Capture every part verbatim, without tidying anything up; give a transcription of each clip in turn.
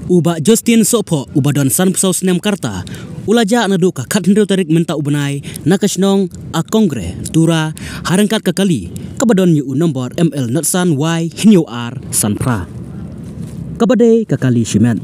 U Bah Justin Sohphoh, uba don sanphew saw snem ka rta, u la jah naduh ka khathynriew tarik mynta u bnai na ka shnong Akongre, Tura, ha ryngkat ka kali kaba don ïa u nombor M L nod san Y hynñiew ar san phra, kaba dei ka kali shimet.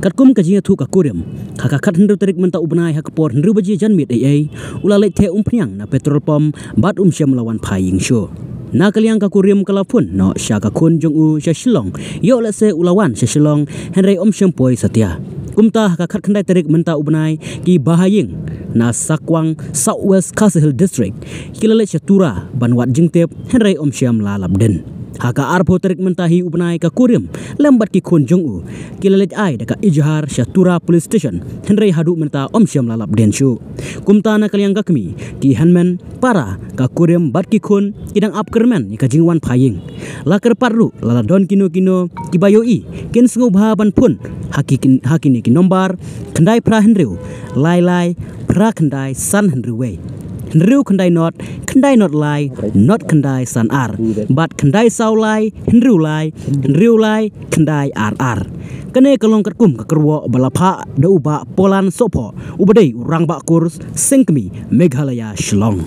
Katkum ka jingïathuh ka kurim, ha ka khathynriew tarik mynta u bnai ha ka por hynriew baje janmiet eiei, u la leit theh umphniang na petrol pump bad um shym la wan phai ïing shuh. Na ka liang ka kurim ka la phone noh sha ka khun jong u sha Shillong, ïoh lehse u la wan sha Shillong hynrei um shym poi satia. Kumta ha ka khatkhyndai tarik mynta u bnai, ki bahaïing na Sakwang, South West Khasi Hills District, ki la leit sha Tura ban wad jingtip hynrei um shym la lap dien. Ha ka arphew tarik mynta hi u bnai ka kurim lem bad ki khun jong u, ki la leit ai da ka ijhar sha Tura Police Station hynrei haduh mynta um shym la lap dien shuh. Kumta na ka liang ka kmie, ki hynmen para, ka kurim bad ki khun ki dang ap kyrmen ïa ka jingwan phai ïing. La kyrpad ruh lada don kino kino kiba ïohi, kin sngewbha ban phone ha ki, ha kine ki nombor: khyndai phra hynriew, lai lai, phra khyndai san hynriew wei, hynriew khyndai nod, khyndai nod lai, nod khyndai san ar, bad khyndai saw lai, hynriew lai, hynriew lai, khyndai ar ar. Kane ka long katkum ka kyrwoh ba la phah da u Bah Polan Sohphoh, uba dei u rangbah kur Seng Kmie, Meghalaya, Shillong.